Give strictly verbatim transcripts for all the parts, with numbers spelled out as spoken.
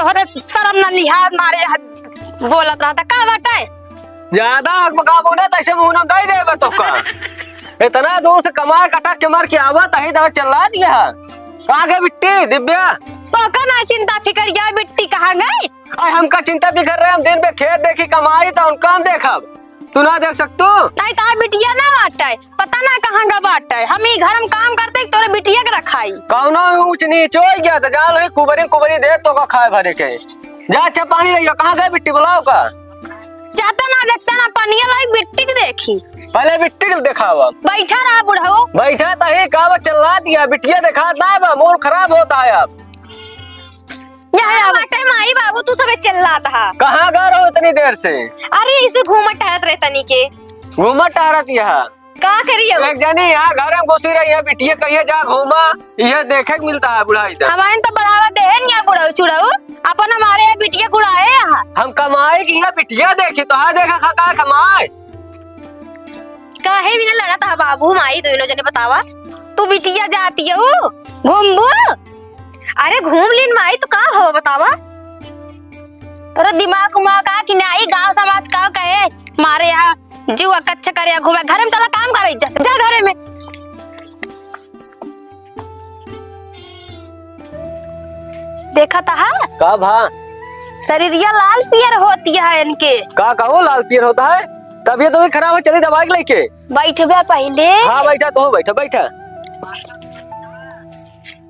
अरे, शर्म ना लिहाज मारे यहाँ बोलत रहता, का बाटे? ज्यादा अकबकाबू ना, तैसे मुंह ना दई देबे तो का। इतना दूर से कमा कटा के मार के आवत ही, तब चिल्ला दिया। कहाँ गए बिट्टी, दिव्या? तो का ना चिंता फिकर, या बिट्टी कहाँ गई? अरे हमका चिंता फिकर रहे, हम दिन पे खेत देखी कमाई तो उनका हम देखब। तू ना देख सकतू? ताई तार बिटिया ना बाटे, पता ना कहाँ का बाटे। हम ई घर में काम करते तोरे बिटिया के रखाई। कौनो ऊंच नीच हो गया तो जान ली कुबरी कुबरी दे तो का खाए भरे के। जा अच्छा पानी ले, कहाँ गए बिट्टी, बुलाओ का? जाता ना देखता ना पनिया लाई बिट्टी के देखी। पहले बिट्टी के दिखावा। बैठा रहा बुढ़ऊ। बैठा तही का बा चिल्ला दिया, बिटिया दिखात ना बा, मूड खराब होता है अब। जा, जा, बाटे माई बाबू, तू सबे चिल्लात हा। कहाँ गए रहो इतनी देर से? अरे, इसे घूमत टहरत रहे तनी के। घूमत टहरत यहाँ? का करी अब? एक जनी यहाँ घर में घुसी रही है, बिटिया कहिए जा घूमा, ये देखे के मिलता है बुढ़ाई तक। हमारे तो बढ़ावा देहे नहीं है बुढ़ऊ चुढ़ऊ, अपन हमारे यहाँ बिटिया गुड़ाए यहाँ। हम कमाए की यहाँ बिटिया देखी, तो हाँ देखा खा का कमाए। काहे बिना लड़त हा बाबू माई दोनों जने बतावा? तू बिटिया जाती हो घूमबू? अरे घूम लीन माई, तो का हो बतावा? तोरा दिमाग उमाग का कि नाही, गांव समाज का कहे, मारे यहाँ जुआ कच्छ करे घूमे, घर में चला काम करे, जा, जा घरे में। देखा तहा? का भा? शरीरिया लाल पियर होती है इनके। का कहो लाल पियर होता है? तबीयत तो खराब है, चली दवाई लेके। बैठबे पहले। हाँ बैठा, तो बैठा, बैठा।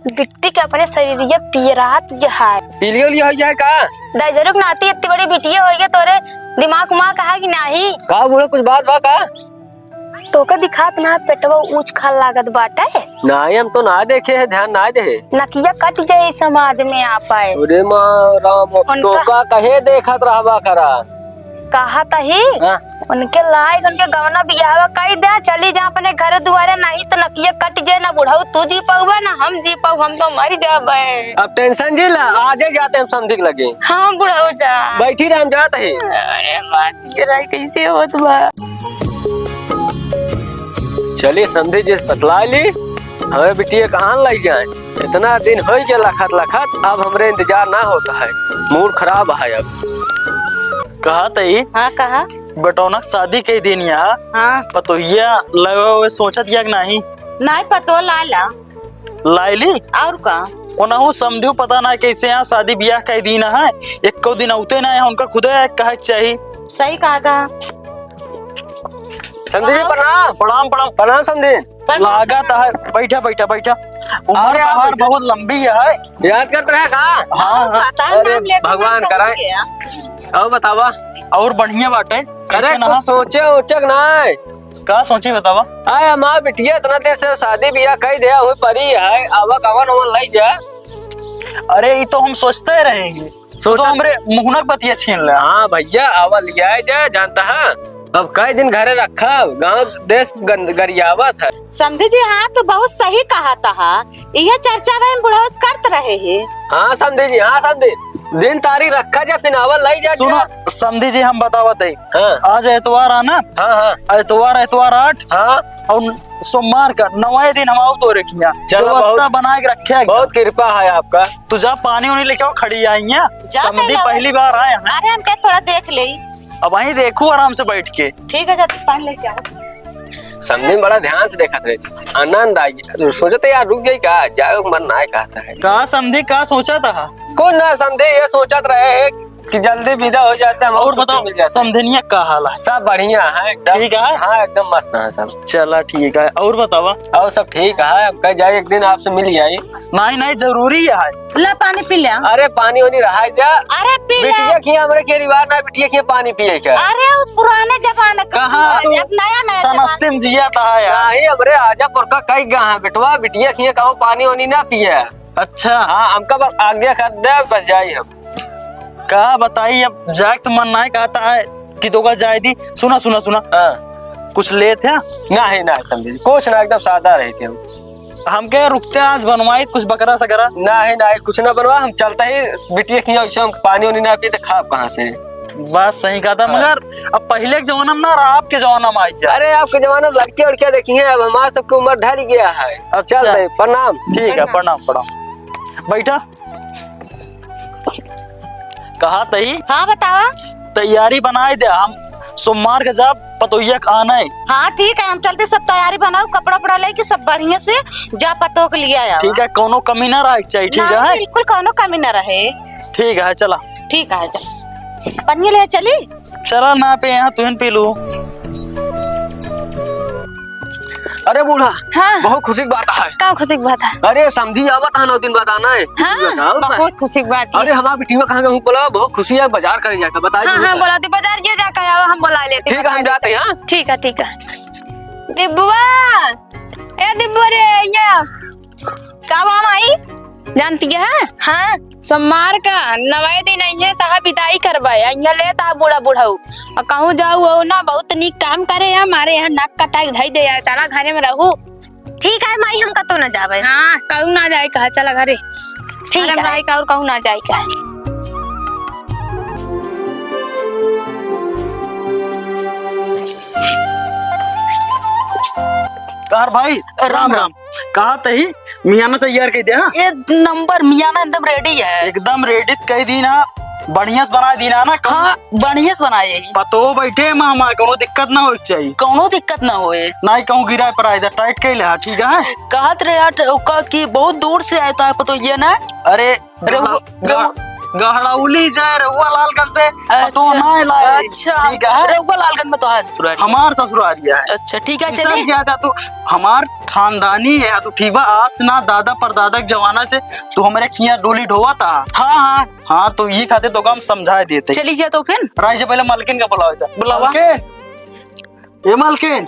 बिट्टी के अपने शरीरिया पियरात है। पीलियो लिया हो जाए का? दाई जरूर नाती इतनी बड़ी बिटिया होइए तोरे दिमाग उमाग कहा कि नाही? का बोलो, कुछ बात बा का? तोके दिखात ना पेटवा ऊंच खाल लागत बाटे। नाही, हम तो ना देखे है, ध्यान ना दे। नकिया कट जाए समाज में आ पाए। अरे माँ राम, उनका तोका कहे देखत रहबा करा। कहा तही, हाँ। उनके लायक उनके गवना बियाहवा कई दे, चली जा अपने घर दुआरे, नहीं तो नकिया कट जाए, ना बुढ़ऊ तू जी पाउबा, ना हम जी पाउब, हम तो मर जाबे। अब tension जी ला, आजे जाते हम समधी के लगे। हाँ बुढ़ऊ जा। बैठी रह, हम जात ही। अरे माँ, तेरा कैसे होत बा? चली समधी जी से बतला ली, हमें बिटिया कहाँ लाई जाए। इतना दिन हो गया लखत लखत, अब हमरे इंतजार ना होता है, मूड खराब है अब। कहा तई? हाँ, कहा। बेटौना के शादी कई दिन या। हाँ। पतोहिया लवे सोचत या कि नाही? नाही, पतो ला ला। लाइली? और का? ओनहु समधियो पता ना कैसे यहाँ शादी बियाह कई दिन है, एको दिन औते ना है, उनका खुदे आए कहे के चाही। सही कहा था। समधी जी, प्रणाम। प्रणाम, प्रणाम। प्रणाम समधी। प्रणाम। लागत है, बैठा, बैठा, बैठा। उम्र अरे, आप तोहार बैठा। बहुत लंबी है। याद करत रहे का? हाँ, हाँ। पता है, अरे, नाम लेके भगवान नाम पहुँच कराए। गया। और बतावा। और बढ़िया बाटे। अरे, कैसे कुछ ना? सोचे ओचक ना है। का सोची बतावा? आय, हमार बिटिया इतना देर से शादी बियाह कई दे, हुई परी है, आवा कवन ओवन लई जा। अरे, ई तो हम सोचते रहे हैं। तू तो सोचत हमरे मुहनक बतिया छीन ले। हाँ भैया, आवा लियाए जा, जानता है, अब कई दिन घरे रखा, गाँव देश गन-, गरियावत है। समधी जी, हाँ, तू बहुत सही कहा था। इहे चर्चा बहन बुढ़ऊ से करत रहे हैं। हाँ समधी जी, हाँ समधी, दिन तारीख रखा जा, फिर आवा लई जा सुनो, जा। समधी जी, हम बतावत है। हाँ। आज एतवार आ ना? हाँ, हाँ। एतवार, एतवार आठ। हाँ। और सोमवार का नवाए दिन हम आओ तो रखिया। चलो, व्यवस्था बहुत, बना के रखे है। बहुत कृपा है आपका। तू जा पानी उनी लेके आओ, खड़ी आई है। जा समधी तैयार। पहली बार आए हैं। अरे, हम कहे थोड़ा देख ले। अब वहीं देखू आराम से बैठ के। ठीक है, जा तू पानी लेके आओ। समधी बड़ा ध्यान से देखत रहे, आनंद आ गया। सोचते यार रुक गई का, जाए के मन ना कहता है। का समधी का सोचा था? कुछ ना समधी, ये सोचत रहे हैं कि जल्दी विदा हो जाता है, और छुट्टी बताओ, मिल जाता है। समधिनिया का हाल है? सब बढ़िया है एकदम। ठीक है? हाँ, एकदम मस्त है सब। चला ठीक है, और बतावा? और सब ठीक है, हम कह जाए एक दिन आपसे मिल जाए। नहीं, नहीं, जरूरी है। ले पानी पी ले। अरे पानी वानी रहा जा। अरे पी ले। बिटिया खिया हमरे के रिवाज ना, बिटिया खिया पानी पिए का। अरे वो पुराने जमाने का कहाँ रिवाज, तू अब नया नया जमाना। समस्या में जिया था यार। नहीं, हमरे आजापुर का कई गा है बेटवा, बिटिया खिया कहो पानी वानी ना पिए। अच्छा। हाँ, हमका बस आज्ञा कर दे, बस जाई हम। का बताई, अब जाए तो मन नहीं कहता है कि तो का जाए दी। सुना, सुना, सुना। हाँ। कुछ लेत है? नहीं, नहीं, समझे, कुछ ना, एकदम सादा रहे थे हम। हमके रुकते आज बनवाई कुछ बकरा सकरा। नहीं, नहीं, कुछ ना बनवा, हम चलते ही बिटिया की ऐसे हम पानी वानी ना पिए तो खाब कहाँ से? बात सही कहा था, हाँ। मगर अब पहले के जमाना में ना रहा, आपके जमाना में आई क्या? अरे, आपके जमाना में लड़कियां उड़कियां देखी हैं, अब हमारा सबके उम्र ढल गया है। अच्छा। चल रहे, प्रणाम। ठीक है, प्रणाम। प्रणाम, प्रणाम। बैठा। कहा तही? हाँ, बतावा। तैयारी बनाए दे, हम सोमवार के जाब पतोहिया के आने। हाँ, ठीक है, हम चलते सब तैयारी बनाओ, कपड़ा उपड़ा लेके सब बढ़िया से जा पतोह के लिए आया। ठीक है, कौनो कमी ना रहे के चाहिए, ठीक ना, है? बिल्कुल कौनो कमी ना रहे। ठीक है, चला। ठीक है, चल। पनिया ले चली? चला ना पे यहाँ तुहिन पी लू। अरे बूढ़ा, हाँ। बहुत खुशी की बात है। का खुशी की बात है? अरे समधी आवत है, नौ दिन बाद आना है। हाँ, और का? बहुत खुशी की बात है। अरे हमार बिटिया कहाँ गई बोला, बहुत खुशी है, बाजार करे जाके बता हाँ, दीजिए। हाँ, बोला दे, बाजार जे जाके आओ, हम बोला लेते, ठीक है, बता हम जाते देते। हैं, हाँ। ठीक है, ठीक है। दिब्बुआ, ए दिब्बुआ रे, ये का बा माई? जानती है? हाँ। सोमवार का नवे दिन अइहे, तहा विदाई करबे, अइहे ले तहा बूढ़ा बुढ़ऊ। और कहूँ जाऊ हो ना, बहुत नीक काम करे है, हमारे यहाँ नाक कटाई धई दे है, चला घरे में रहू। ठीक है माई, हम कतो ना जाबे। हाँ, कहूँ ना जाए कहा, चला घरे। ठीक घरे में है। रहे का और कहूँ ना जाए का। कार भाई, राम राम राम। राम। कहा तही मियाना तैयार कइ दे, हाँ? एक नंबर मियाना एकदम ready है। एकदम ready कइ दीना, बढ़िया से बनाए दीना ना, कौनो हाँ, बढ़िया से बनाए ही। पतो बैठे मामा, कौनो दिक्कत ना होए के चाहिए। कौनो दिक्कत ना होए। नाहीं कहूँ गिराए पर आए, tight कइ ले, हाँ, ठीक है? कहत रहे यार, ओका कि बहुत दूर से आए तो है पतो ये ना। अरे, रहुआ, गह-, गह-, गहड़ौली जाए रहुआ लालगंज से, अच्छा, तो ना लाए। अच्छा, ठीक है? रहुआ लालगंज में तो है ससुरारी। हमार ससुरारी है। अच्छा, ठीक है, किसान चलिए। ज्यादा तू हमार खानदानी है, तू ठीक बा, आस ना दादा परदादा के जमाना से तू हमरे खिया डोली ढोवा था। हाँ, हाँ। हाँ, तो ये खातिर तो हम समझाए देते। चली जा तो फिर। राय से पहले मलकिन का बुलाओ इधर। बुलावा। मलकिन। ए मालकिन।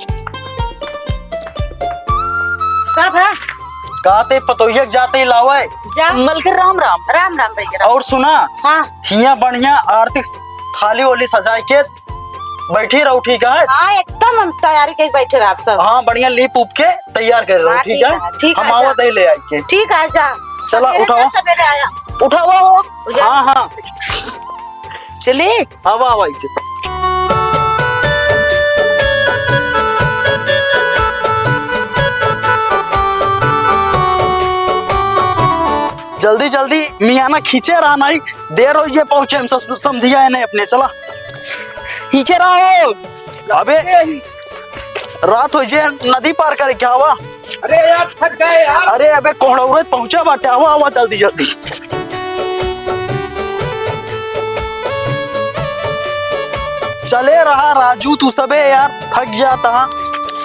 का भा? का ते पतोहिया के जाते ही लावे? जा। मलकिन राम राम। राम राम भैया, राम। और सुना, हाँ। हियाँ बढ़िया आरती थाली वाली सजाए के बैठी रहो, ठीक है? हाँ, एकदम हम तैयारी के बैठे रहो आप सब। हाँ, बढ़िया लीप उप के तैयार कर रहो, हाँ, ठीक ठीक है? है, ठीक हम है, आवत जा। ही ले आए के। ठीक है, जा। चला, सवेरे उठाओ। जा, सवेरे आया। उठाओ, हो। उजा। हाँ, हाँ। चले? आवा, आवा, इसे। जल्दी, जल्दी, मियाना खींचे रहा, नाहीं देर होइ जे पहुँचे, हम सस-, समधिया है नहीं अपने, चला। खींचे रहा हो। अबे, रात होइ जे, नदी पार करे क्या हुआ? अरे यार, थक गए यार। अरे अबे, कोहड़ौरत पहुंचा बाटे, आवा, आवा, जल्दी, जल्दी। चले रहा राजू, तू सबे यार, थक जाता।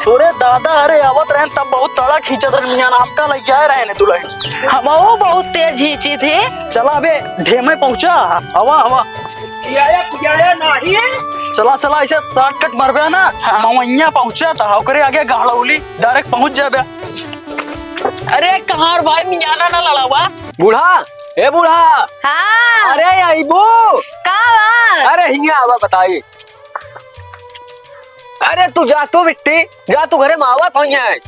तोरे दादा, अरे आवत रहन तब बहुत तड़ा खींचत रहन, मियाँ हमका लइके आए रहन दुलहिन। हमहू बहुत तेज खींची थी। चला अबे, ढेमे पहुंचा, आवा, आवा। पियाया, पियाया नाही। चला, चला, ऐसे shortcut मारबे ना, हाँ। मवैया पहुँचा था, ओकरे आगे गहड़ौली direct पहुँच जाबे। अरे, कहाँ रे भाई, मियाना ना लड़ावा। बूढ़ा, ए बूढ़ा। हाँ। अरे, अइबू। का बा? अरे, हियाँ आवा, बताई। अरे, तू जा, तू बिट्टी, जा, तू घरे में आवत होइहैं।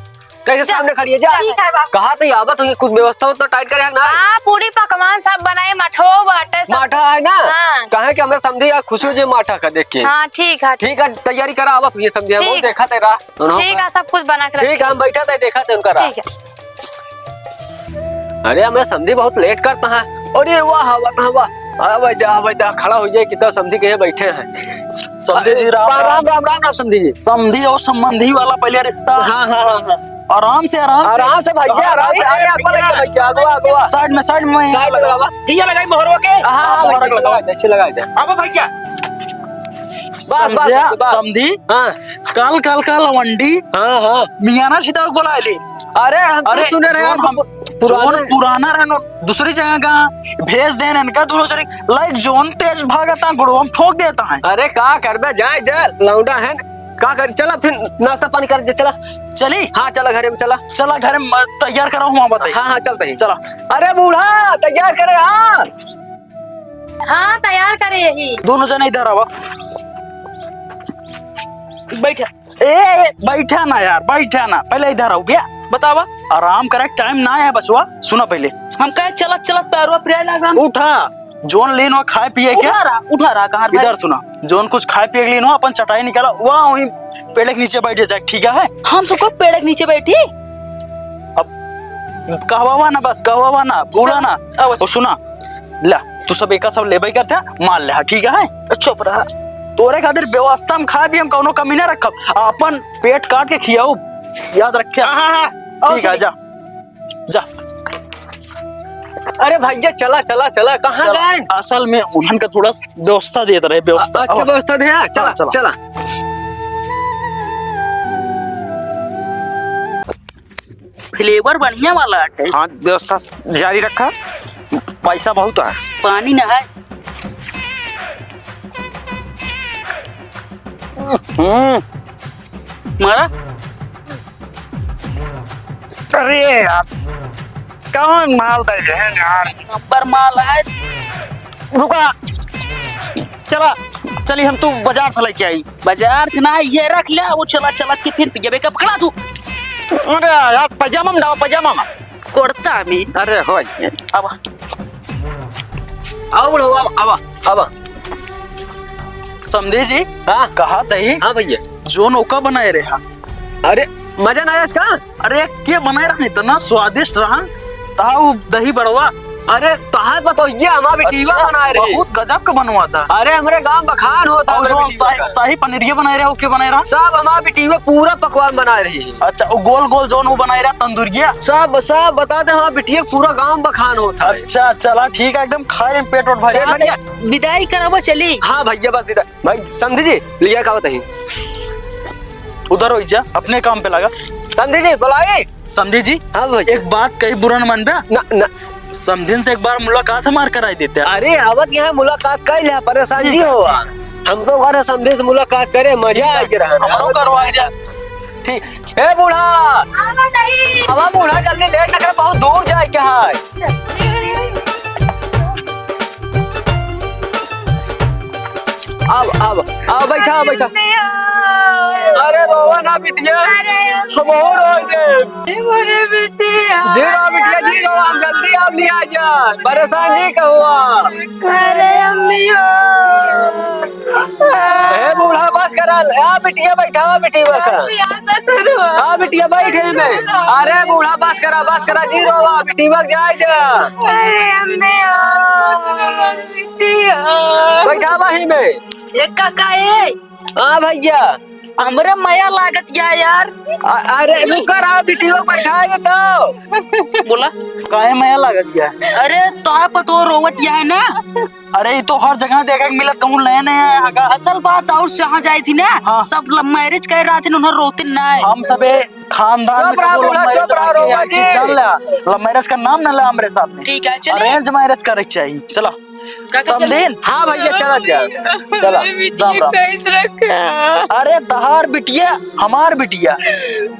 कैसे जा, सामने खड़ी है, जा। ठीक है, बाप। कहा तो आवत होइहैं, कुछ व्यवस्था हो तो tight करे है ना। हाँ, पूरी पकवान सब बनाए, मठो बाटे सब। माठा है ना? हाँ। काहे कि हमरा समधी यार खुशी हो जाए माठा का देख के। हाँ, ठीक है। ठीक है, तैयारी करा, आवत होइहैं समधी, हम ठीक। देखा तेरा। ठीक है, सब कुछ बना के ठीक रखिए। है, हम बैठा थे, देखा थे उनका राह। ठीक है। अरे, हमें समधी बहुत late करता है। अरे, वाह, वाह, वाह। आवा जा, आवा जा, खड़ा हो जाए, कितना समधी के बैठे हैं। समधी जी, राम, राम, राम। राम, राम, राम, समधी जी। समधी और संबंधी वाला पहले रिश्ता। हाँ, हाँ, हाँ, हाँ। आराम से, आराम से। आराम से भैया, आराम से। आगे, आगे, आगे, आगे, आगे, आगे। Side में, side में। Side में लगावा। ये लगाई मोहरवा के। हाँ, हाँ, हाँ, मोहरवा के लगावा। लगावा, ऐसे लगावा। अब भैया। बस, बस, समझा, बस, बस। समधी? हाँ। काल, काल, काल लवंडी। हाँ, हाँ। मियाना छिताऊ को ला ली। अरे, हम तो अरे, सुने रहे जौन हैं, हम, पुराना जौन है। पुराना रहनो, दूसरी जगह का भेज देन इनका, दोनों जने, लाइक, जौन तेज भागता, गुड़वा में ठोक देता है। अरे, का करबे, जाए दे, लौंडा है। का कर, चला फिर नाश्ता पानी कर दे, चला। चली? हाँ, चला घरे में चला। चला घरे में तैयार करा, हम बताई। हाँ, हाँ, चलते हैं। चला। अरे बूढ़ा, तैयार करे, हाँ। हाँ, तैयार करे यही। दोनों जने इधर आवा। बैठा। ए, ए, बैठा ना यार, बैठा ना, पहले इधर आओ भैया। बतावा। आराम करे, time ना है बचवा, सुना पहले। हम कहे चलत चलत पैरवा पिराए लागन। उठा, जौन लेन हो खाए पिए के। उठा रहा, उठा रहा, कहाँ भाई? इधर सुना, जौन कुछ खाए पिए के लेन हो, अपन चटाई निकाला, वहाँ वहीं पेड़ के नीचे बैठ जाए, ठीक है? हम सबको पेड़ के नीचे बैठी? अब कहवावा ना, बस कहवावा ना, भूला चल, ना। आओ। तो सुना, ला, तू सब एका सब लेबे करते, मार ले, हाँ, ठीक है? चुप रहा। तोरे खातिर व्यवस्था में खाए भी हम कौनो कमी ना रखब, अपन पेट काट के खियाऊ, याद रखे। हाँ, हाँ, हाँ। ठीक है, जा, जा। अरे भैया, चला, चला, चला, कहाँ चला, गए? असल में उन्हन का थोड़ा व्यवस्था देत रहे, व्यवस्था। अच्छा, अब व्यवस्था दे, हाँ, चला, हाँ, चला। चला। Flavour बढ़िया वाला आटे। हाँ, व्यवस्था जारी रखा, पैसा बहुत है। पानी ना है। हम्म। मारा। अरे यार, कौन माल दे रहे हैं यार? नंबर माल है। रुका, चला, चली हम तू बाजार से लेके आई। बाजार से ना, ये रख ले, वो चला, चला के फिर पियबे का पकड़ा तू। अरे यार, पैजामा में डाल, पैजामा में। कुर्ता में। अरे हो, अब आओ, बुढ़ऊ, आओ, आओ, आओ। समधी जी, हाँ। कहा तही? हाँ भैया। जोन ओका बनाए रहे हा। अरे, मजा ना आया इसका? अरे, के बनाए रहा? इतना स्वादिष्ट रहा। तहा वो दही बड़वा। अरे, तहा बताओ, ये हमार बिटिया अच्छा, बनाए रही। बहुत गजब का बनवा था। अरे, हमरे गांव बखान होता और है जो बिटिया शाही, का। शाही पनीरिया बनाए रहे, वो के बनाए रहा? सब हमार बिटिया पूरा पकवान बनाए रही है। अच्छा, वो गोल गोल जोन वो बनाए रहा, तंदूरिया? सब, सब बता दे, हमार बिटिया पूरा गांव बखान होता है। अच्छा, चला ठीक है, एकदम खाए में पेट वोट भर जाए। भैया। विदाई करावा चली। हाँ भैया, बस विदाई। भाई समधी जी, लिया का बताई? उधर हो जा, अपने काम पे लगा। समधी जी, बुलाई। समधी जी, हाँ भैया। एक बात कही, बुरा न मानबे। ना, ना। समधिन से एक बार मुलाकात हमार कराई देते हैं। अरे, आवत यहाँ मुलाकात कर ले, परेशान जी हो। हम तो घर समधी से मुलाकात करे, मजा आ गया। हमरो करवा जा। ठीक। ए बूढ़ा। आवा बूढ़ा, जल्दी लेट न कर, बहुत दूर जाए के है। अब, अब, अब बैठा, बैठा। अरे रोवा ना बिटिया, अरे हम और रोई दे। अरे बिटिया। जी रो बिटिया, जी रो, हम जल्दी अब लिया जा। परेशान जी का हुआ। अरे अम्मी हो। ए बूढ़ा, बस करा। आ बिटिया बैठा, आ बिटिया का। आ बिटिया बैठे में। अरे बूढ़ा, बस करा, बस करा, जी रोवा, बिटिया जाए दे। अरे अम्मी हो। बैठा वही में। ए काका, ए। हाँ भैया। हमरे मया लागत या यार। अ-, अरे रुका रहा, बिटिया बैठा ये तो। बोला। काहे मया लागत या? अरे तो आप तो रोवत या है ना। अरे, ई तो हर जगह देखे के मिलत, कहूँ नया नया है का? असल बात और जहाँ जाए थी ना, हाँ। सब love marriage कर रहा थे, उन्हें रोते ना है। हम सबे खानदान में चुप रहा, कबो love बूढ़ा, marriage चुप रहा, करके रोमा आई चीज जी। जान ला, love marriage का नाम ना ला हमरे सामने। ठीक है, चलिए। Arrange marriage करे के चाहिए। चला। काका, समधिन। हाँ भैया, चला जा। चला। अरे, बिटिया राम, राम। कैसे रखा? अरे, तहार बिटिया, हमार बिटिया।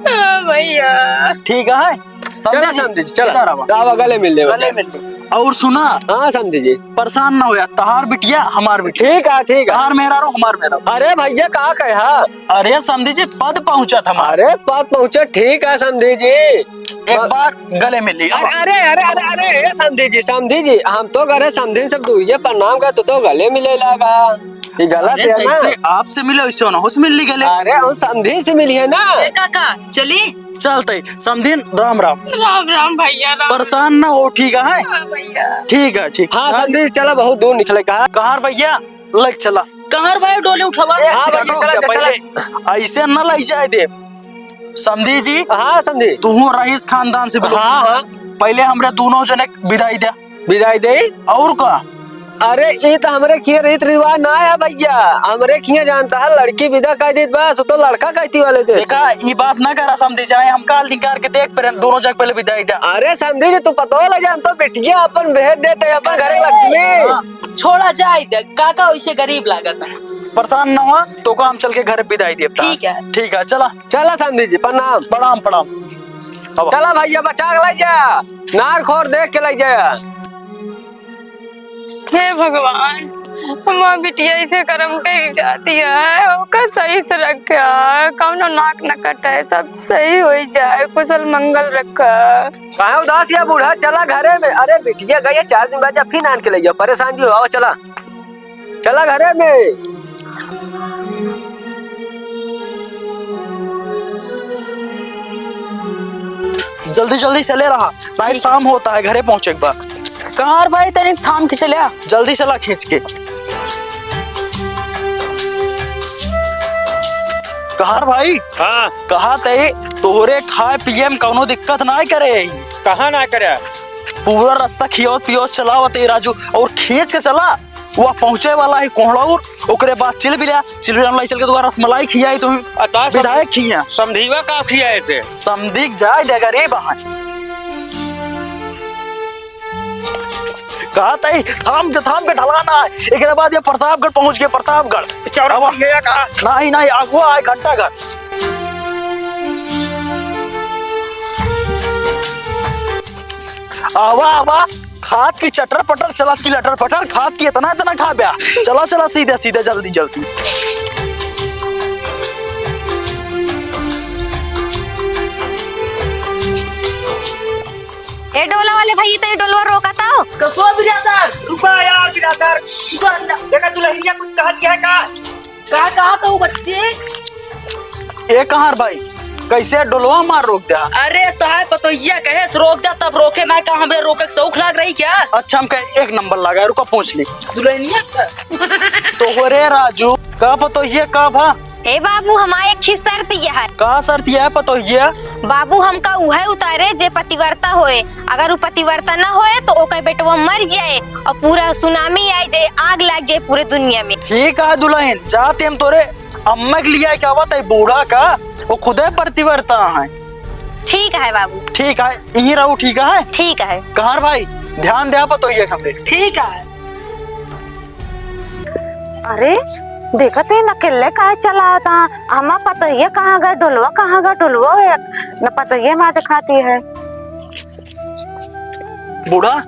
हाँ भैया। ठीक है? चला समधी जी, समधी जी, चला। इधर आवा। आवा, गले मिल ले, गले मिल ले। और सुना। हाँ समधी जी। परेशान ना होया, तहार बिटिया, हमार बिटिया। ठीक है, ठीक है। तहार मेहरारू, हमार मेहरारू। अरे भैया, का कहे हा? अरे समधी जी, पद पहुँचत हमार। अरे पद पहुँचत, ठीक है समधी जी। एक बार गले मिल ली। अरे, अरे, अरे, अरे, अरे, ए समधी जी, समधी जी, हम तो करे समधी सब दुइये प्रणाम का, तू तो गले मिले लागा। ये गलत अरे, है ना? जैसे आपसे मिले, वैसे उनहू से मिल ली गले। अरे, हम समधी से मिली है ना। ए काका, चली। चलते, समधिन, राम राम। राम राम भैया, राम। परेशान ना हो, ठीक है? हाँ भैया। ठीक है, ठीक। हाँ, हाँ। समधी, चला, बहुत दूर निकले कहा। कहाँ भैया? लग चला। कहाँ भाई, डोले उठावा? एक हाँ second भैया, रुक चला, जा, चला, पहले चला। ऐसे न लग जाए दे। समधी जी। हाँ, समधी। तू रईस खानदान से belong। हाँ, हाँ। पहले हमरे दोनों जने के विदाई दे। विदाई दे? और का? अरे, ई तो हमरे किया रीत रिवाज ना है भैया। हमरे किया जानता है, लड़की विदा कर देत बस, तो लड़का कहती वाले दे। देखा, ई बात ना करा समधी, चाहे हम काल निकाल के देख, पर दोनों जग पहले विदाई दे। अरे समधी जी, तू पतो लगे, हम तो बिटिया अपन भेज देते, अपन घरे लक्ष्मी। हाँ। छोड़ा जाए दे, काका वैसे गरीब लागत है। परेशान ना हुआ, तो का हम चल के घर विदाई देता। ठीक है। ठीक है, चला। चला समधी जी, प्रणाम। प्रणाम, प्रणाम। अब चला भैया, बचा के ले जा, नार खोर देख के ले जा। हे भगवान, हमार बिटिया ऐसे कर्म कई जाती है, ओका सही से रखा, कौनो नाक न कटे, सब सही हो जाए, कुशल मंगल रखा। काहे उदास या बूढ़ा, चला घरे में। अरे बिटिया गई है, चार दिन बाद जा, फिर आन के ले जाओ, परेशान जी हो, आओ चला। चला घरे में। जल्दी जल्दी चले रहा, भाई, शाम होता है, घरे पहुंचे एक बार। कहाँ रे भाई, तनी थाम के चल्या। जल्दी चला खींच के। कहाँ रे भाई? हाँ। कहा तई, तोहरे खाए पिए में कौनो दिक्कत ना करे। कहाँ ना करे? पूरा रास्ता खियोत पियोत चलावत है राजू, और खींच के चला। वह पहुँचे वाला है कोहड़ौर, ओकरे बाद चिलबिला, चिलबिला में लाई चल के तोहरा रसमलाई खियाई, तू अता सम-, विधायक खिया। समधीवा का खिया ऐसे? समधीक जाए दे गरीब है। कहा तई, थाम के, थाम के ढलाना है। एकरे बाद ये प्रतापगढ़ पहुँच गए, प्रतापगढ़। चौरा अब पहुँच गया का? नहीं, नहीं, अगुआ है घंटाघर। आवा, आवा, खात की चटर पटर, चलत की लटर पटर, खात की इतना, इतना खा ब्या। चला, चला, सीधे, सीधे, जल्दी, जल्दी। ए डोला वाले भैया, तनी डोलवा रोका तो। कसो बिरादर, रुका यार बिरादर, रुका, देखा दुल्हनिया कुछ कहत है का? का कहत हो बच्चे? ए कहाँ रे भाई, कैसे डोलवा मार रोक द्या? अरे तोहार पतोहिया कहे से रोक द्या, तब रोके ना का, हमरे रोके के शौक लाग रही क्या? अच्छा, हमका एक नंबर लगा, रुका पूछ ली। दुल्हनिया का? तो हो रे राजू, का पतोहिया का भा? ए बाबू, हमार एक ही शर्त यह है। का शर्त यह है पतोहिया? बाबू, हमका उहे उतारे जे पतिव्रता होए। अगर उ पतिव्रता न होए तो ओकर बेटवा मर जाए और पूरा सुनामी आए जाए, आग लाग जाए पूरे दुनिया में। ठीक है दुल्हन, जाते हम तोरे अम्मा के लिए क्या बताई बूढ़ा का, वो खुदे पतिव्रता है। ठीक है बाबू। ठीक है, यहीं रहू, ठीक है? ठीक है। कहाँ रे भाई, ध्यान दे आप तो ये कमरे। ठीक है। अरे, देखत ही न अकेले काहे चला आवत हा? हमार पतोहिया कहाँ गए, डोलवा कहाँ गए, डोलवा एक न पतोहिया माँ दिखाती है। बूढ़ा,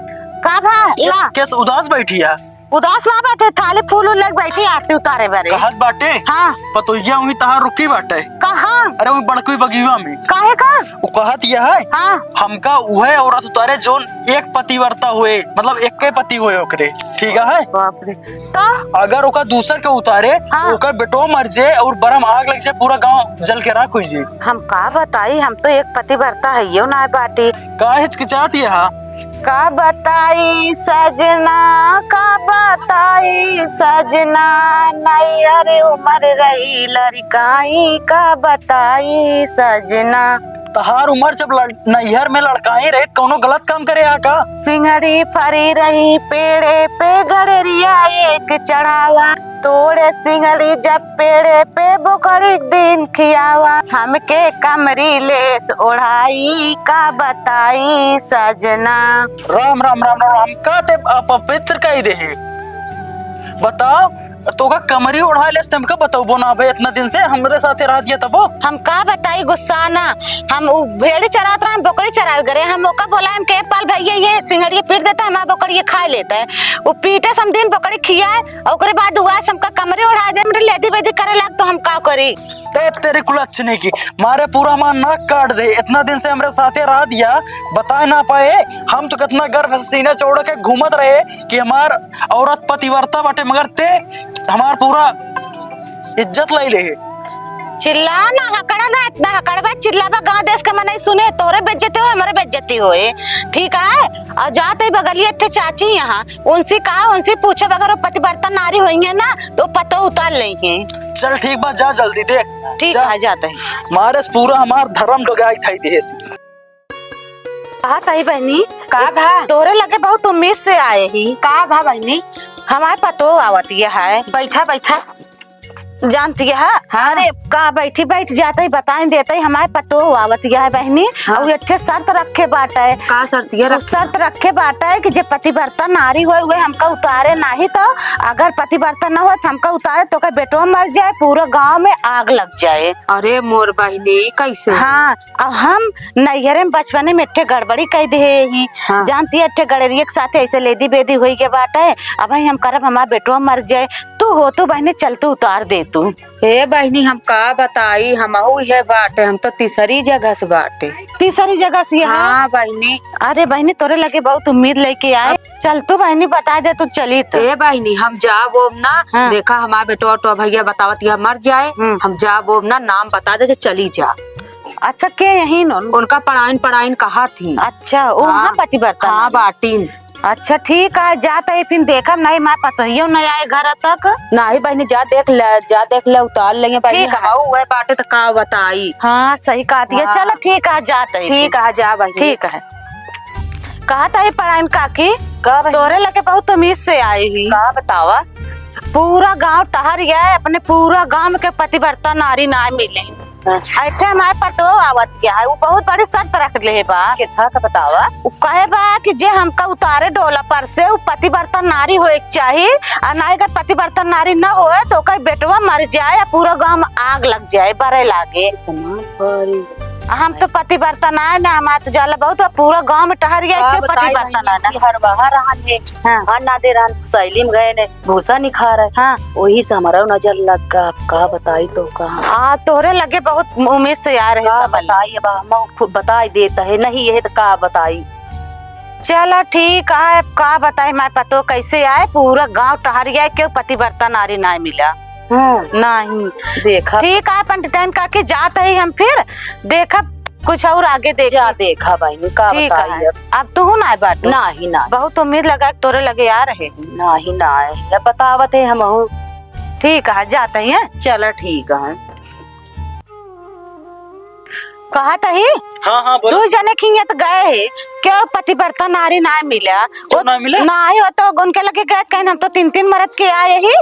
का भा? के-, ला। कैसे उदास बैठी है? उदास ना बैठे, थाली फूल उल लेके बैठी आरती उतारे बरे। कहत बाटे? हाँ। पतोहिया वहीं तहार रुकी बाटे। कहाँ? अरे वहीं बड़कुई बगिया में। काहे का? वो कहत यह है, हाँ। हमका उहे औरत उतारे जौन एक पतिव्रता हुए, मतलब एक के पति हुए ओकरे, ठीक है? बाप रे। तो? अगर ओका दूसर के उतारे, हाँ। ओकर बेटो मर जे और बरम आग लग जे, पूरा गांव जल के राख हुई जे। हम का बताई, हम तो एक पतिव्रता हइयो ना बाटी। का हिचकिचात यह? का बताई सजना, का बताई सजना, नैहर उमर रही लड़काई, का बताई सजना। तहार उमर जब लड़-, नैहर में लड़काई रहे, कौनो गलत काम करे आ का? सिंहड़ी फरी रही पेड़े पे, गड़ेरिया एक चढ़ावा, तोड़े सिंहड़ी जब पेड़े पे बोकरी दिन खियावा, हमके कमरी लेस ओढ़ाई, का बताई सजना। राम, राम, राम, राम, राम, हमका ते अपवित्र कही दे है। बताओ, तोका कमरी ओढ़ा लेस, ते हमका बतौबो ना भाई, इतना दिन से हमरे साथे रह दिया तबो। हम का बताई गुस्सा ना, हम उ भेड़ी चरात रहे, हम बोकरी चरावे गए, हम ओका बोला, हम के पाल भैया ये सिंहड़िया पीट देता है, हमारा बोकरी ये खा लेता है। उ पीटे से हम दिन बोकरी खियाए, ओकरे बाद उ आज हमका कमरी ओढ़ा दे, हमरे लेदी बेदी करे लाग, तो हम का करी? ते तेरी कुलच्छनी की मारे पूरा हमार नाक काट दे। इतना दिन से हमरे साथे रह दिया, बताए ना पाए। हम तो कितना गर्व से सीना चौड़ा के घूमत रहे कि हमार औरत पतिव्रता बाटे, मगर ते हमार पूरा इज्जत ले ले। चिल्ला ना, हकड़ा ना, इतना हकड़बा, चिल्लाबा, गाँव देश के मनई सुने, तोरे बेइज्जती होए, हमरे बेइज्जती होए, ठीक है? और जात ही बगलिया एक ठे चाची यहाँ, उनसे कहा, उनसे पूछे, अगर वो पतिव्रता नारी होइहैं ना, तो पतो उतार लेइहैं। चल ठीक बा, जा जल्दी देख। ठीक जा। है, जाते हैं। मारे से पूरा हमार धर्म डोगाई थाई देहे से। कहा ताई बहनी, का भा? तोरे लगे बहुत उम्मीद से आए ही। का भा बहनी? हमार पतो आवत ये है। बैठा, बैठा। जानती है? हाँ। अरे, का बैठी, बैठ जाते ही बताए देते ही, हमार पतो आवत ये है बहनी। हाँ। और एक ठे शर्त रखे बाटे। का शर्त ये वो रखे? शर्त रखे बाटे कि जे पतिव्रता नारी होए, उहे हमका उतारे नाही तो, अगर पतिव्रता न होए तो हमका उतारे तो ओकर बेटवा मर जाए, पूरा गाँव में आग लग जाए। अरे मोर बहिनी, कैसे? हाँ, अब हम नैहरे में बचपने में एक ठे गड़बड़ी कई देहे ही। हाँ। जानती है, एक ठे गड़ेरिया के साथे ऐसे लेदी बेदी होई के बाटे। अब हम करब, हमार बेटवा मर जाए। तू हो, तू बहिनी, चल तू उतार दे तू। हे बहिनी, हम का बताई, हमहू इहे बाटे, हम तो तीसरी जगह से बाटे। तीसरी जगह से यहाँ? हाँ बहिनी। अरे बहिनी, तोरे लगे बहुत उम्मीद लेके आए। अब चल तू बहिनी, बता दे तू चली तो। ए बहिनी, हम जाब ओब ना, हाँ। देखा हमार बेटवा उटवा भैया बतावत या मर जाए, हम्म। हम जाब ओब ना, नाम बता दे, चली जा। अच्छा, के यही न? उनका पढ़ाइन पढ़ाइन कहा थी। अच्छा, वो हाँ। वहाँ पतिव्रता हाँ, नारी। बाटिन। अच्छा, ठीक है, जात ही, फिर देखब, नहीं, मैं पतोहियो नहीं आए घर तक। नहीं बहिनी, जा देख ले, जा देख ले, उतार लेंगे बहिनी, ठीक है। हमाऊ वह बाटे तो का बताई। हाँ, सही कहत ही। हाँ। चलो, ठीक है, जात ही। ठीक है, जा बहिनी। ठीक है। कहत ही पराइन काकी, का बहिनी? तोरे लगे बहुत उम्मीद से आई ही। का बतावा? पूरा गांव टहर गया है, अपने पूरा गांव के पतिव्रता नारी ना मिले। हाँ। ऐठे हमारे पतो आवत गया है, वो बहुत बड़ी शर्त रख ले बा। के था का बतावा? वो कहे बा कि जे हमका उतारे डोला पर से, वो पतिव्रता नारी होए के चाही, और ना अगर पतिव्रता नारी ना होए तो ओकर बेटवा मर जाए या पूरा गांव में आग लग जाए, बरे लागे। इतना भारी। हम तो पतिव्रता ना है ना, हमारे तो जाला बहुत, पूरा गांव में टहर गया, का के बताई पतिव्रता बहिनी ना है ना। कि हर बाहर रहन है, हाँ। अन्न ना दे रहन, सैली में गए ने, भूसा नहीं खा रहे। हाँ। वही से हमारा नजर लग गा, अब का बताई तो का। आ, तोहरे लगे बहुत उम्मीद से आ रहे का सब। बताई, अब हम खुद बताई देता है, नहीं यह तो का बताई। चला ठीक है, अब का बताई, मैं पतो कैसे आए, पूरा गांव टहर गया, क्यों पतिव्रता नारी ना मिला। हाँ। नहीं। देखा। ठीक है, पंडिताइन काकी जात ही हम फिर, देखब कुछ और आगे देख। जा देखा बहिनी, का ठीक बताई है। अब। अब तू ना बाटू? नाही, नाही। बहुत उम्मीद लगा के तोरे लगे आ रहे हैं। नाही, नाही। अब बतावत है हमहू। ठीक है, जात ही हैं। चला, ठीक है। कहत ही, हाँ, हाँ, बोलो। दू जने खियत गए है, क्यों पतिव्रता नारी ना मिला? क्यों वो ना मिला? नाही, वो तो उनके लगे गए, कहीं हम तो तीन तीन मरद के आए ही,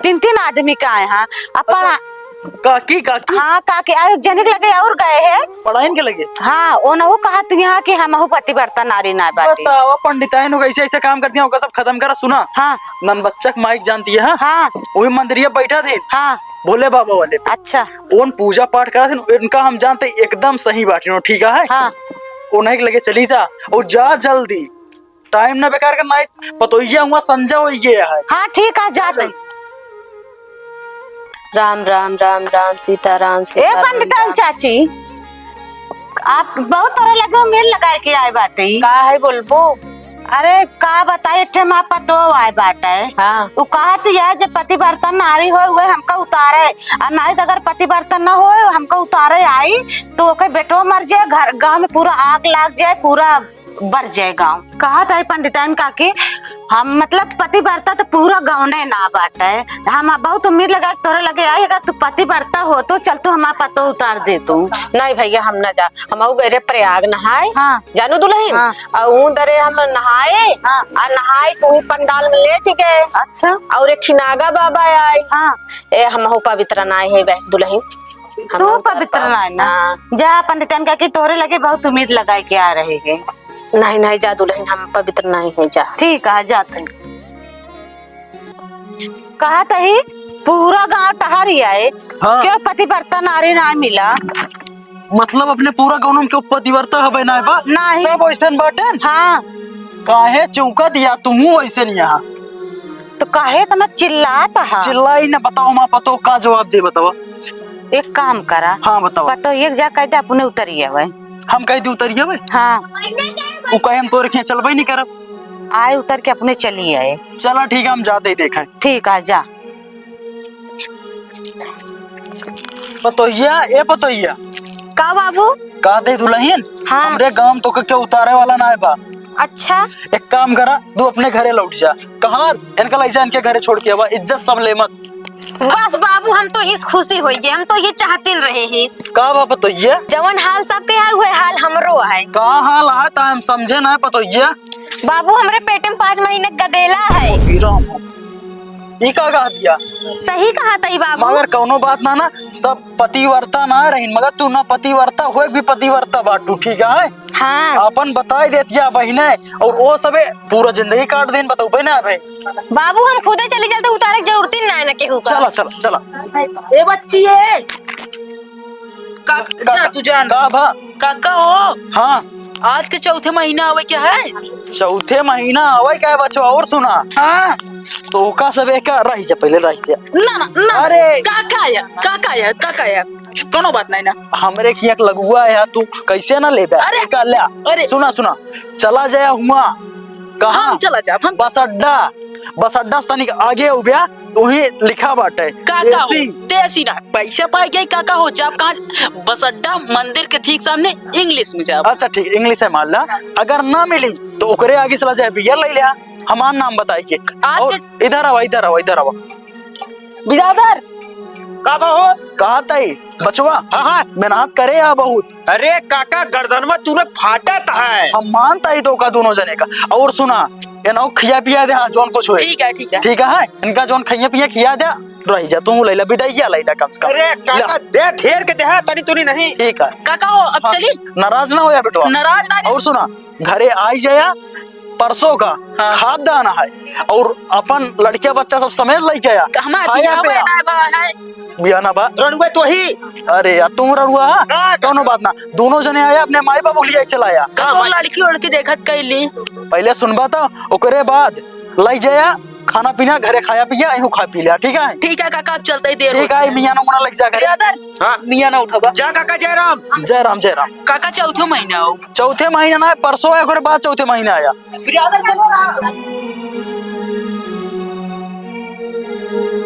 तीन तीन आदमी के आए हैं। अब अच्छा, पढ़ा- काकी, काकी? हाँ, काकी, आ, एक जने के लगे और गए है। पढ़ाइन के लगे? हाँ, ओनहु कहत यहाँ कि हमहू पतिव्रता नारी ना बाटी। बतावा, पंडिताइन हो, ऐसे, ऐसे काम करती हैं, ओका सब खत्म करा, सुना। हाँ। नन बच्चा के माइक जानती है, हाँ? हाँ। वही मंदिरिया बैठा थे। हाँ। भोले बाबा वाले पे। अच्छा। उन पूजा पाठ करा थे, इनका हम जानते एकदम सही बाटी हो, ठीक है? हाँ। उन्हें के लगे चली जा और जा जल्दी, टाइम ना बेकार करना है, पतोहिया हुआ संजा हो ये है। हाँ, ठीक है, जाते। राम राम राम राम सीता राम सीता ए राम पंडिताइन राम। चाची, आप बहुत तोरे लगे उम्मीद लगाए के आए बाटे। का है बोलबो? अरे का बताई, एक ठे माँ पतो आए बाटे। हाँ। उ कहत या जे पतिव्रता नारी होए, उहे हमका उतारे, और नहीं तो अगर पतिव्रता न होए, हमका उतारे आई, तो ओके बेटो मर जाए, घर गाँव में पूरा आग लाग जाए, पूरा बर जाए गाँव। कहत है पंडिताइन काकी, हम मतलब पतिव्रता तो पूरा गाँव ने ना बाटे। हम बहुत उम्मीद लगा के तोरे लगे आई, अगर तू पतिव्रता हो तो चल तू हमार पतो उतार दे तू। नहीं भैया, हम ना जा, हम आऊ गए रे प्रयाग नहाए। हाँ। जानू दुलहिन? हाँ। और ऊ दरे हम नहाए, हाँ। और नहाए के ऊ पंडाल में लेट गए। अच्छा। और एक खिनागा बाबा आए। हाँ। ए, हमहू पवित्र नाय है बे दुलहिन। हम तू लोग पवित्र करता नाय ना? हाँ। जा पंडितन का कि तोहरे लगे बहुत उम्मीद लगाए के आ रहे हैं। नहीं, नहीं, जा दुलहिन, हम पवित्र नहीं है, जा। ठीक है, जाते हैं। कहत ही पूरा गांव टहर ही आए, हाँ। क्यों पतिव्रता नारी ना मिला? मतलब अपने पूरा गाँव में केहू पतिव्रता हवे ना बा? नाही। सब वैसन बाटेन? हाँ। काहे चौंका दिया तुहू वैसन यहाँ? तो काहे इतना चिल्लात हा? चिल्लाई ना, बताओ माँ पतो का जवाब दे बतावा। एक काम करा। हाँ बतावा। पतो एक जा कह दे अपने उतरी आवे। हम कह दी उतरी आवे? हाँ। उ कहे हम तोरे खिया चलबे नहीं करब। आए उतर के अपने चली आए। चला ठीक है, हम जाते ही देखा। ठीक है, जा। पतोहिया, ए पतोहिया। का बाबू? का दे दुलहिन? हाँ। हमरे गांव तो के उतारे वाला ना है बा। अच्छा। एक काम करा, तू अपने घरे लौट जा। कहाँ? इनका लई जा, इनके घरे छोड़ के आवा, इज्जत सब ले मत। बस बाबू, हम तो इस खुशी होइए, हम तो ये चाहते रहे ही। का बा पतोहिया? जवन हाल सबके है, वह हाल हमरो है। का हाल है, ता हम समझे ना पतोहिया। बाबू, हमरे पेट में पाँच महीने गदेला है। हे राम। ई का कहा दिया? सही कहा तई बाबू। मगर कौनो बात ना, ना, सब पतिव्रता ना रहीन, मगर तू ना पतिव्रता होए भी पतिव्रता बाटू, ठीक है? हाँ। अपन बताई देतिया बहिने, और वो सबे पूरा जिंदगी काट देन, बतौबे ना अबे। बाबू, हम खुदे चली चलते, उतारे के जरूरत ही ना है ना केहू का। चला, चला, चला। ए बच्ची, ए। का, का, जा, तू जान। का भा? काका हो। हाँ। आज के चौथे महीना आवे क्या है? चौथे महीना आवे क्या है बचवा? और सुना। हाँ। तो ओका सब एक रह जा, पहले रह जा। ना, ना, ना। अरे। काका या, काका या, काका या। कोनो बात नहीं ना। हमरे खिया के लगुआ है, तू कैसे ना लेबे? अरे। का ले? अरे। सुना, सुना। चला जाया हुआ। कहाँ? हम चला जाब, हम बस अड्डा। बस अड्डा से तनिक आगे उबिया, वहीं लिखा बाटे। काका हो, एसी। तेसी ना, पैसा पाए के काका हो, जाब कहाँ? बस अड्डा मंदिर के ठीक सामने English में जाब। अच्छा ठीक, English है मान ला। अगर ना मिली, तो ओकरे आगे चला जाए, बिया लइ लिया, हमार नाम बताई के। आज और के इधर आवा, इधर आवा, इधर आवा। बिरादर। का बा हो? कहा ताई, बचवा? हाँ, हाँ। मेहनत करे या बहुत। अरे काका, गर्दन में तूने फाटत है। हम मानता ही तो का दोनों जने का। और सुना, ये नौ खिया पिया दे, हाँ, जौन कुछ होए। ठीक है, ठीक है। ठीक है, इनका जौन खइया पिया खिया दे, रह जा, तू लइला, बिदाइया लइला कम से कम। अरे काका, ला। दे ढेर के दे, हाँ, तनी तुनी नहीं। ठीक है। काका हो, अब हाँ, चली? नाराज ना होया बेटवा। नाराज ना। और सुना, घरे आई जाया, परसों का हाँ। खाद दाना है, और अपन लड़किया बच्चा सब समेत लइके आया। हमार खाया बियाह पिया। ना बा है। बियाह ना बा। रड़ुआ तो ही। अरे यार, तुम रड़ुआ, हाँ? हाँ, कौनो बात ना, दोनों जने आया, अपने माई बाबू लिया चलाया। का हाँ, तो भाई। लड़की उड़की देखत कैली। पहले सुनबा तो, ओकरे बाद लइ जाया, खाना पीना घरे खाया पिया, यहू खा पी लिया, ठीक है? ठीक है काका, अब चलते ही देर ठीक होता है, है। मियाँ ना मुना लग जा घरे। बिरादर, हाँ। मियाँ ना उठबा। जा काका, जय राम। जय राम, जय राम। काका, चौथे महीना हो। चौथे महीना ना, परसों है, ओकरे बाद चौथे महीना आया। बिरादर, चलो ना।